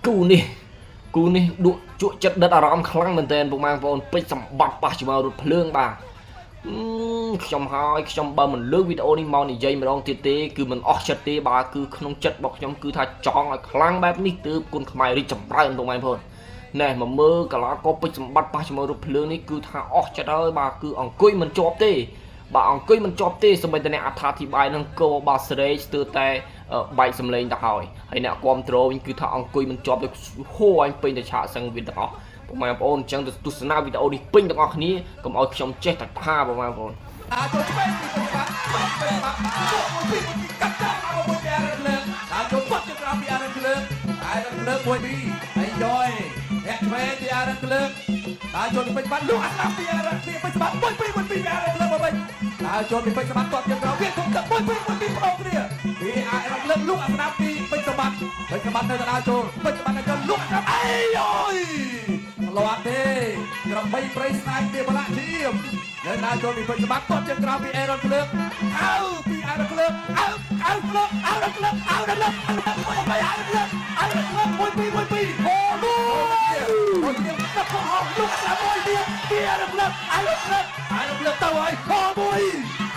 គូនេះគូនេះដក់ជក់ចិត្តដិតអារម្មណ៍ខ្លាំងមែនទែនពុកម៉ែបងប្អូនពេជ្រសម្បត្តិប៉ះជាមួយរថភ្លើងបាទខ្ញុំហើយខ្ញុំបើមិនលើកវីដេអូនេះមកនិយាយម្ដងទៀតទេគឺមិនអស់ចិត្តទេបាទគឺក្នុងចិត្តរបស់ខ្ញុំគឺថាចង់ឲ្យខ្លាំងបែបនេះទើបគុណខ្មែររីកចម្រើនពុកម៉ែបងប្អូនណែមកមើលកលាករពេជ្រសម្បត្តិប៉ះជាមួយរថភ្លើងនេះគឺថាអស់ចិត្តហើយបាទគឺអង្គុយមិនជាប់ទេបាទអង្គុយមិនជាប់ទេសម្បីតែអ្នកអត្ថាធិប្បាយនឹងក៏បាទស្រែកស្ទើរតែបែកសំឡេងទៅហើយហើយអ្នកគ្រប់ត្រូលវិញគឺថាអង្គុយមិនជាប់ទៅហួរអញពេញតែឆាកសឹងវាទាំងអស់ពុកម៉ែបងប្អូនអញ្ចឹងទៅទស្សនាវីដេអូនេះពេញទាំងអស់គ្នាកុំឲ្យខ្ញុំចេះតែថាពុកម៉ែបងប្អូន អាចូលឆ្វេងពីបាក់បាក់បាក់ចូលមួយពីរកាត់ចាក់មកមួយពីអារឹងលើកអាចូលបាត់ជើងក្រោមពីអារឹងលើកអារឹងលើកមួយពីរហើយយយអ្នកឆ្វេងពីអារឹងលើកដើរចូលពីពេជ្របាត់លុះអាស្ដាប់ពីអារឹងពីពេជ្របាត់មួយពីរមួយពីរពីអារឹងលើកមកវិញដើរចូលពីពេជ្របាត់ទាត់ជើងក្រោមវាធំទឹកមួយពីរមួយពីរបដូរគ្នាពីអារឹងលើកលុះអាស្ដាប់ពីពេជ្របាត់ពេជ្របាត់នៅដើរចូលពេជ្របាត់នៅចូលលុះអាស្ដាប់អីយយលាត់ទេក្របីព្រៃស្នាយពីបលាក់ឈាមនៅដើរចូលពីពេជ្របាត់ទាត់ជើងក្រោមពីអេរ៉ុនភ្លើងអើពីអារឹងលើកអើអើភ្លើងអើរឹងលើកអើរឹងលើកអើរឹងលើកអើរឹងលើកមួយពីរមួយពីរអូមួយមួយទៀតទឹកហោលុកស្លាប់មួយទៀតពីអារឹងលើកអើរឹងលើកអើរឹងលើកទៅហើយហោមួយ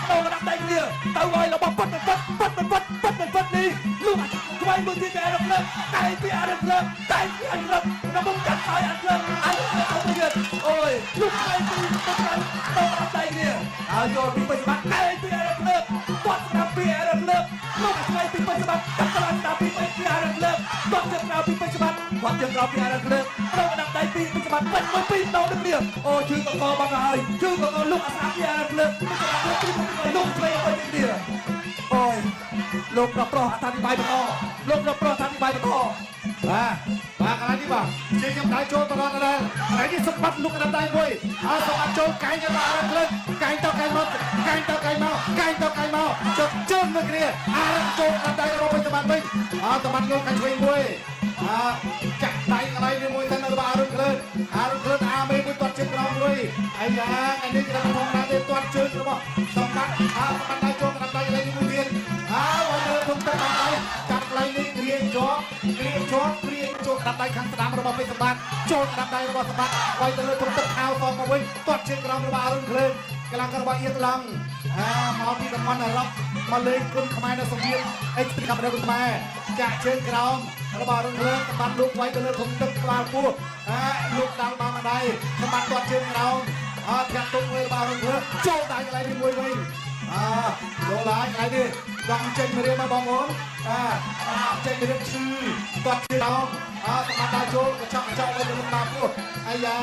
ទៅកណ្ដាប់ដៃគ្នាទៅហើយរបស់ប៉ិតប៉ិតប៉ិតប៉ិតប៉ិតប៉ិតនេះលុកក្វៃមួយទៀតពីអារឹងលើកតែពីអារឹងលើកតែពីអារឹងលើករបស់កាត់ហើយអារឹងលើកអារឹងលើកទៅទៀតអូយលុកក្វៃពីទៅទៅទៅកណ្ដាប់ដៃគ្នាហើយយកពីពេជ្របាត់តែពីអារឹងលើកទាត់ស្ដាប់ពីអារឹងលើកលោកឆ្វៃពីពេជ្របាត់កាត់កន្លងស្ដាប់ពីពេជ្រពីអារឹងលើកទាត់ជើងក្រៅពីពេជ្របាត់ទាត់ជើងក្រៅពីអារឹងលើកទៅកណ្ដាប់ដៃពីពេជ្របាត់ពេជ្រមួយពីរដងដូចគ្នាអូជឿកកបាត់ហើយជឿកកលោកអាស្ដាប់ពីអារឹងលើកពេជ្របាត់ពីលោកឆ្វៃទៅគ្នាអូយលោកប្រុសប្រុសអត្ថាធិប្បាយបន្តលោកប្រុសប្រុសអត្ថាធិប្បាយបន្ត បាទបាទកន្លែងនេះបាទជាខ្ញុំដៃចូលតរដដែលកន្លែងនេះសម្បត្តិលុកកណ្ដាប់ដៃមួយអើសម្បត្តិចូលកែងទៅអារឹងលើកែងទៅកែងមកកែងទៅកែងមកកែងទៅកែងមកចុកជើងមួយគ្នាអារឹងចូលកណ្ដាប់ដៃរបស់ពេជ្រសម្បត្តិវិញអើសម្បត្តិលុកខាងឆ្វេងមួយអើចាក់ដៃកន្លែងនេះមួយទៅនៅរបស់អារឹងក្លឿនអារឹងក្លឿនអាមេមួយទាត់ជើងក្រោមមួយអាយ៉ាថ្ងៃនេះគេធម្មតាទេទាត់ជើងរបស់សម្បត្តិអើសម្បត្តិដៃចូលកណ្ដាប់ដៃកន្លែងនេះមួយទៀតអើបើមើលទុំទឹកបានដៃចាប់កន្លែងនេះគ្រៀងជាប់គ្រៀងជាប់គ្រៀងចូលកណ្ដាប់ដៃខាងស្ដាំរបស់ពេជ្រសម្បត្តិចូលកណ្ដាប់ដៃរបស់សម្បត្តិវាយទៅលើទុំទឹកខោសងមកវិញទាត់ជើងក្រោមរបស់អារុនក្លឿនកន្លងរបស់អៀតឡង់អាមកពីតំបន់អឺរ៉ុបមកលេងគុណខ្មែរនៅសង្វៀនអេចពីកម្ពុជាគុណខ្មែរចាក់ជើងក្រោមរបស់អារុនក្លឿនសម្បត្តិលោកវាយទៅលើទុំទឹកក្បាលពោះអាលោកដាល់បានម្ដាយសម្បត្តិទាត់ជើងក្រោមអើធាក់ទុំមួយរបស់អារុនក្លឿនចូលដៃកន្លែងនេះមួយវិញអើចូលហើយកន្លែងនេះចង់ចេញមករៀនមកបងប្អូនអាចេញមករៀនឈឺទាត់ជើងក្រោមអើសម្បត្តិដើរចូលកញ្ចក់កញ្ចក់ទៅលើក្បាលពោះអាយ៉ា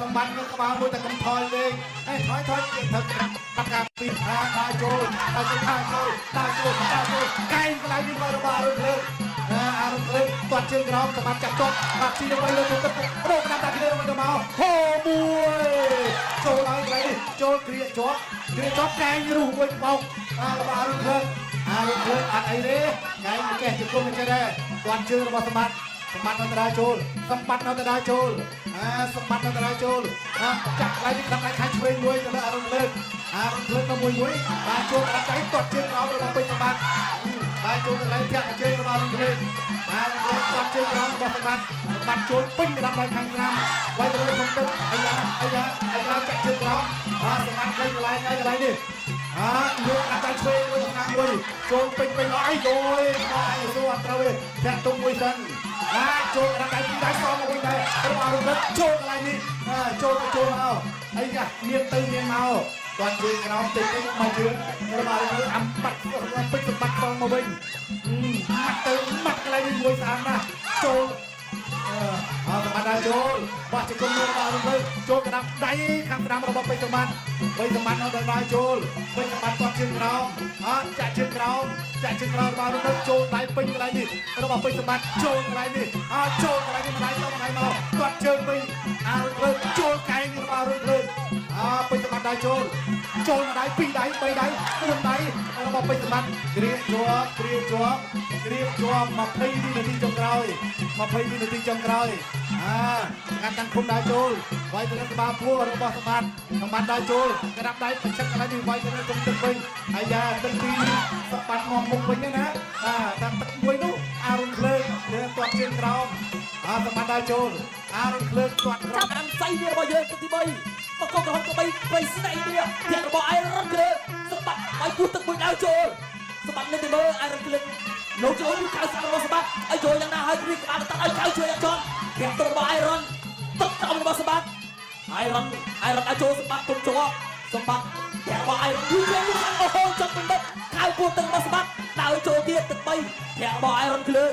សម្បត្តិនឹងក្បាលមួយតែកុំថយលេងអេថយថយត្រូវកាត់ការពីអាដើរចូលដើរចូលដើរចូលដើរចូលដើរចូលកែងកន្លែងនេះមករបស់អារុនភ្លើងអារុនភ្លើងទាត់ជើងក្រោមសម្បត្តិចាប់ជាប់បាក់ជីទៅលើទឹករកតាមតាគ្នាទៅមកហូមួយចូលហើយកន្លែងនេះចូលគ្រាជាប់គ្រាជាប់កែងរុះមួយបោកអារបស់អារុនភ្លើងអារុនភ្លើងអត់អីទេកែងចេះជង្គង់ចេះដែរទាត់ជើងរបស់សម្បត្តិសម្បត្តិនៅតដាចូលសម្បត្តិនៅតដាចូលអាសម្បត្តិនៅតដាចូលអាចាក់កន្លែងនេះក្តាប់ដៃខាងឆ្វេងមួយទៅលើអារុនភ្លើងអារុនភ្លើងទៅមួយមួយបាទចូលក្តាប់ដៃទាត់ជើងក្រោមរបស់ពេជ្រសម្បត្តិបាទចូលកន្លែងធាក់ជើងរបស់អារុនភ្លើងបាទទាត់ជើងក្រោមរបស់សម្បត្តិសម្បត្តិចូលពេញក្តាប់ដៃខាងស្ដាំវាយទៅលើក្នុងទឹកអាយ៉ាអាយ៉ាអាយ៉ាចាក់ជើងក្រោមបាទសម្បត្តិកន្លែងកន្លែងនេះអាយកក្តាប់ដៃឆ្វេងមួយខាងមួយចូលពេញពេញអីយយបាទសួរអត់ត្រូវទេធាក់ទុំមួយសិនបាទចូលក្តាប់ដៃពីរដៃសមមកវិញដែររបស់អារុនចូលកន្លែងនេះចូលទៅចូលមកអីយ៉ាមានទៅមានមកគាត់ជើងក្រោមតិចតិចមកជើងរបស់អារុនអំបាត់ពេជ្រសម្បត្តិសងមកវិញម៉ាត់ទៅម៉ាត់កន្លែងនេះមួយស្អាតណាស់ចូលអើសម្បត្តិដែរចូលបោះជង្គង់របស់អារុនចូលក្តាប់ដៃខាងស្ដាំរបស់ពេជ្រសម្បត្តិពេជ្រសម្បត្តិនៅដល់ចូលពេជ្រសម្បត្តិគាត់ជើងក្រោមអើចាក់ជើងក្រោមចាក់ជើងក្រោមរបស់អារុនចូលដៃពេញកន្លែងនេះរបស់ពេជ្រសម្បត្តិចូលកន្លែងនេះអើចូលកន្លែងនេះម្ដាយទៅម្ដាយមកគាត់ជើងវិញអារុនចូលកែងរបស់អារុនអើពេជ្រសម្បត្តិដែរចូលចូលម្ដាយ2ដៃ3ដៃ4ដៃរបស់ពេជ្រសម្បត្តិគ្រាជាប់គ្រាជាប់គ្រាជាប់20វិនាទីចុងក្រោយ20វិនាទីចុងក្រោយអាកាត់តាំងឃុំដែរចូលវាយទៅលើក្បាលពោះរបស់សម្បត្តិសម្បត្តិដែរចូលក្តាប់ដៃប្រឆិតកន្លែងនេះវាយទៅលើគុំទឹកវិញអាយ៉ាទឹកទីសម្បត្តិមកមុខវិញណាបាទតាមទឹកមួយនោះអារុនភ្លើងលើទាត់ជើងក្រោម បាទសម្បត្តិដើរចូលអារុនភ្លើងទាត់ក្រ ចាប់អាំសៃវារបស់យើងទឹកទី3បកកក្រហមក្របីប្រៃស្នៃវាធាក់របស់អៃរ៉ុនគ្លើសម្បត្តិឲ្យគោះទឹកមួយដើរចូលសម្បត្តិនៅទីមើលអៃរ៉ុនគ្លើលោកចូលលូកៅស្អាតរបស់សម្បត្តិឲ្យចូលយ៉ាងណាហើយព្រីក្បាលតាត់ឲ្យកៅជួយយ៉ាងចំធាក់ទឹករបស់អៃរ៉ុនទឹកក្រោមរបស់សម្បត្តិអៃរ៉ុនអៃរ៉ុនឲ្យចូលសម្បត្តិទុំជាប់សម្បត្តិធាក់របស់អៃរ៉ុនយូរជាងអូហូចំពេញទឹកកៅគោះទឹករបស់សម្បត្តិដើរចូលទៀតទឹក3ធាក់របស់អៃរ៉ុនគ្លើ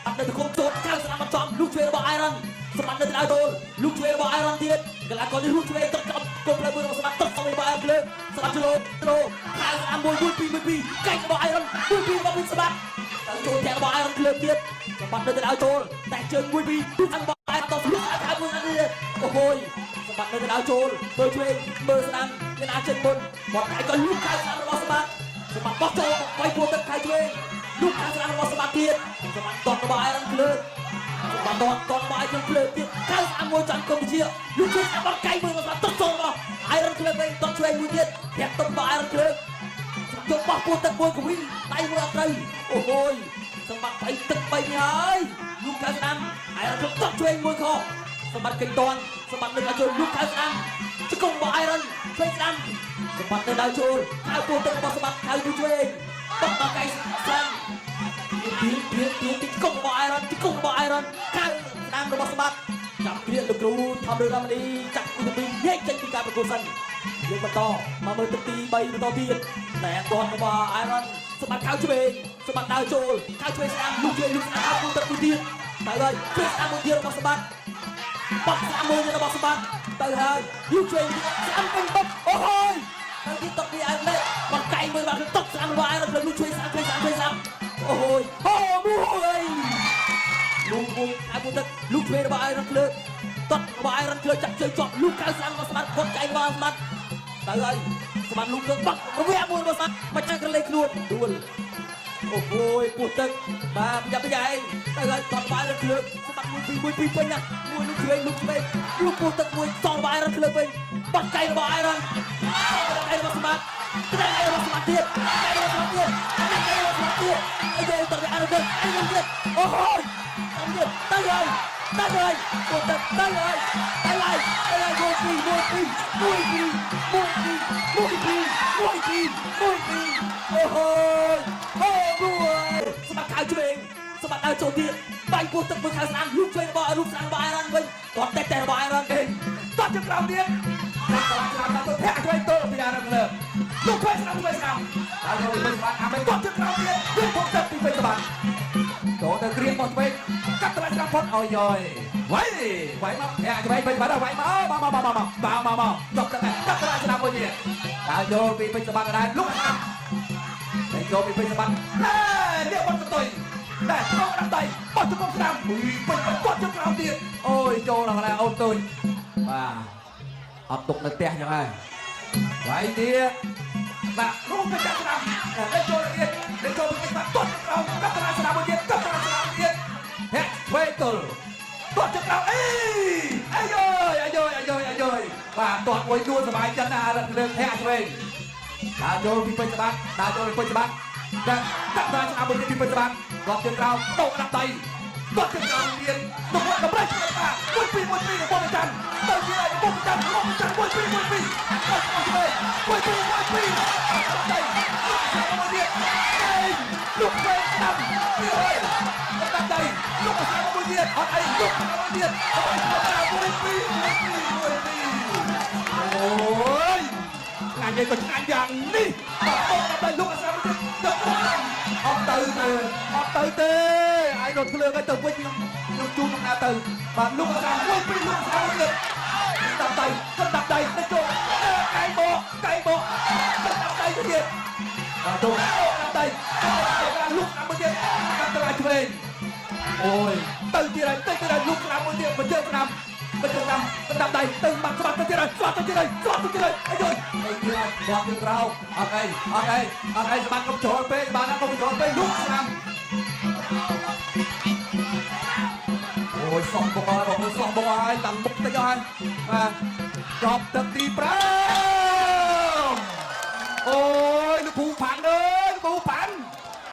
អត់នៅទៅគុំចូលកៅស្អាតមកចំលូកជួយរបស់អៃរ៉ុនសម្បត្តិនៅទៅចូលលូកជួយរបស់អៃរ៉ុនទៀតកីឡាករនេះរូបជួយទឹកក្រោមគុំផ្លូវមួយរបស់សម្បត្តិទឹកសំរបស់អៃរ៉ុនគ្លើសម្បត្តិចូលចូលកៅស្អាត1 1 2 1 2កែងរបស់អៃរ៉ុន1 2របស់វិញសម្បត្តិទៅចូលធាក់របស់អៃរ៉ុនគ្លើទៀតសម្បត្តិនៅទៅចូលតែជើង1 2ទូអង្គរបស់អៃរ៉ុនតលូកខៅមួយទៀតអូហូយសម្បត្តិនៅទៅចូលមើលឆ្វេងមើលស្ដាំមានអាចចិនមុនបត់កែក៏លូកខៅស្ដាំរបស់សម្បត្តិសម្បត្តិបោះចូលវាយពួរទឹកខៅឆ្វេងលូកខៅស្ដាំរបស់សម្បត្តិទៀតសម្បត្តិតរបស់អៃរ៉ុនគ្លើសម្បត្តិតតរបស់អៃរ៉ុនគ្លើទៀតខៅស្អាតមួយចាន់កម្ពុជាលូកជួយសម្បត្តិកែមួយរបស់ទឹកចូលរបស់អៃរ៉ុនគ្លើវិញតឆ្វេងមួយទៀតធាក់ទឹករបស់អៃរ៉ុនគ្លើយកបោះពួរទឹកមួយកវីដៃមួយអត់ត្រូវអូហូយសម្បត្តិបៃទឹក3នេះហើយលូកខៅស្ដាំអៃរ៉ុនគ្លើតឆ្វេងមួយខសម្បត្តិកេងតនសម្បត្តិនៅដល់ចូលលូកខៅស្ដាំជង្គង់របស់អៃរ៉ុនឆ្វេងស្ដាំសម្បត្តិនៅដល់ចូលខៅពួរទឹករបស់សម្បត្តិខៅមួយឆ្វេងបោះដល់កៃស្ដាំទៀងទៀងទៀងទីជង្គង់របស់អៃរ៉ុនជង្គង់របស់អៃរ៉ុនខៅស្ដាំរបស់សម្បត្តិចាប់គ្រាលោកគ្រូថមរឿងរមនីចាប់គូទី2ញែកចេញពីការប្រកួតសិនយើងបន្តមកមើលទឹកទី3បន្តទៀតតែតនរបស់អៃរ៉ុនសម្បត្តិខៅឆ្វេងសម្បត្តិដើរចូលខៅឆ្វេងស្ដាំលូកឆ្វេងលូកស្ដាំខៅពួរទឹកមួយទៀតទៅហើយឆ្វេងស្ដាំមួយទៀតរបស់សម្បត្តិបោះស្អាតមួយរបស់សម្បត្តិទៅហើយយូរជួយស្អាតពេញបុកអូហូយទៅទៀតទឹកពីអែមនេះបោះកែងមួយបាទទឹកស្អាតរបស់អែមលូជួយស្អាតជួយស្អាតជួយស្អាតអូហូយអូមួយលូមួយអែមទឹកលូជួយរបស់អែមលើតត់របស់អែមលើចាក់ជើងជាប់លូកៅស្អាតរបស់សម្បត្តិគាត់កែងរបស់សម្បត្តិទៅហើយសម្បត្តិលូទៅបាក់រវៈមួយរបស់សម្បត្តិមកចាក់ក្រលេខ្លួនដួលអូហូយពោះទឹកបាទប្រយ័ត្នប្រយែងទៅហើយតត់បាយរត់លើសម្បត្តិ1 2 1 2ពេញណាមួយលូឆ្វេងលូឆ្វេងលូពោះទឹកមួយតបាយរត់លើវិញបាត់កែរបស់អៃរ៉ុនកែរបស់សម្បត្តិកែរបស់សម្បត្តិទៀតកែរបស់សម្បត្តិទៀតកែរបស់សម្បត្តិទៀតអីទៅតអៃរ៉ុនទៀតអៃរ៉ុនទៀតអូហូយទៅទៀតទៅហើយទៅហើយពោះទឹកទៅហើយទៅហើយទៅហើយ1 2 1 2 1 2 1 2 1 2 1 2 1 2អូហូយអូមួយសម្បត្តិខៅឆ្វេងសម្បត្តិដើរចូលទៀតបាញ់ពោះទឹកមួយខៅស្ដាំលូកឆ្វេងរបស់រូបស្ដាំរបស់អៃរ៉ុនវិញតតតែរបស់អៃរ៉ុន តតជើងក្រោមទៀតស្ដាំទៅធាក់ឆ្វេងទល់ពីអារឹងលើលោកឆ្វេងស្ដាំឆ្វេងស្ដាំដល់ចូលពីស្បាត់អាមេតជើងក្រោមទៀតវាពុកទឹកពីពេញស្បាត់ចូលទៅគ្រៀងបោះឆ្វេងកាត់តម្លៃស្ដាំផុតអយយវ៉ៃវ៉ៃមកធាក់ឆ្វេងពេញស្បាត់វ៉ៃមកមកមកមកមកមកមកចប់ទឹកកាត់តម្លៃស្ដាំមួយទៀតដល់ចូលពីពេញស្បាត់ដែរលោកស្ដាំតែចូលពីពេញស្បាត់ណែនេះបត់កតុយតែថោដាក់ដៃបោះជង្គង់ស្ដាំមួយពេញគាត់ជើងក្រោមទៀតអូយចូលដល់កន្លែងអូនតូចបាទអត់ទុកនៅផ្ទះចឹងហើយវាយទៀតបាទរូបទៅចាក់ស្ដាំតែចូលទៀតតែចូលពីបាត់ទាត់ជើងក្រោមកាត់ត្រាស្ដាំមួយទៀតកាត់ត្រាស្ដាំទៀតហាក់ឆ្វេងទល់ទាត់ជើងក្រោមអីអាយយអាយយអាយយអាយយបាទទាត់មួយដួលសบายចិត្តណាស់រត់លើហាក់ឆ្វេងដើរចូលពីពេញច្បាប់ដើរចូលពីពេញច្បាប់កាត់ត្រាស្ដាំមួយទៀតពីពេញច្បាប់គាត់ជើងក្រោមតោដាក់ដៃគាត់ជើងក្រោមទៀតតម្រូវតម្រូវឆ្វេងបាទ1 2 1 2របស់ប្រច័នទៅទៀតហើយរបស់ប្រច័នរបស់ប្រច័ន1 2 1 2គាត់ឆ្វេង1 2 1 2ដាក់ដៃមួយទៀតលោកឆ្វេងស្ដាំទៀតហើយដាក់ដៃលោកស្ដាំមួយទៀតអត់អីលោកមួយទៀត1 2 1 2 1 2អូយឆ្ងាញ់ឯងក៏ឆ្ងាញ់យ៉ាងនេះបាទដាក់ដៃលោកស្ដាំមួយទៀតទៅអត់ទៅទេអត់ទៅទេឯងរត់ភ្លើងឲ្យទៅវិញខ្ញុំខ្ញុំជូនដំណើរទៅបាទលោកអាសាមួយពីរលោកអាសាមួយទៀតដាក់ដៃដាក់ដៃទៅចូលកែបកកែបកដាក់ដៃទៅទៀតបាទចូលដាក់ដៃលោកស្ដាំមួយទៀតកាត់ត្រៃឆ្វេងអូយទៅទៀតហើយទៅទៀតហើយលោកស្ដាំមួយទៀតបញ្ជើស្ដាំបញ្ជើស្ដាំដាក់ដៃទៅបាត់ស្បាត់ទៅទៀតហើយស្បាត់ទៅទៀតហើយស្បាត់ទៅទៀតហើយអាយយអីទៀតហើយបាត់ទៅក្រៅអត់អីអត់អីអត់អីស្បាត់កុំចូលពេកបានកុំចូលពេកលោកស្ដាំអូយសោះបុកហើយបងប្អូនសោះបុកហើយតាំងបុកតិចហើយបាទចប់ទឹកទី5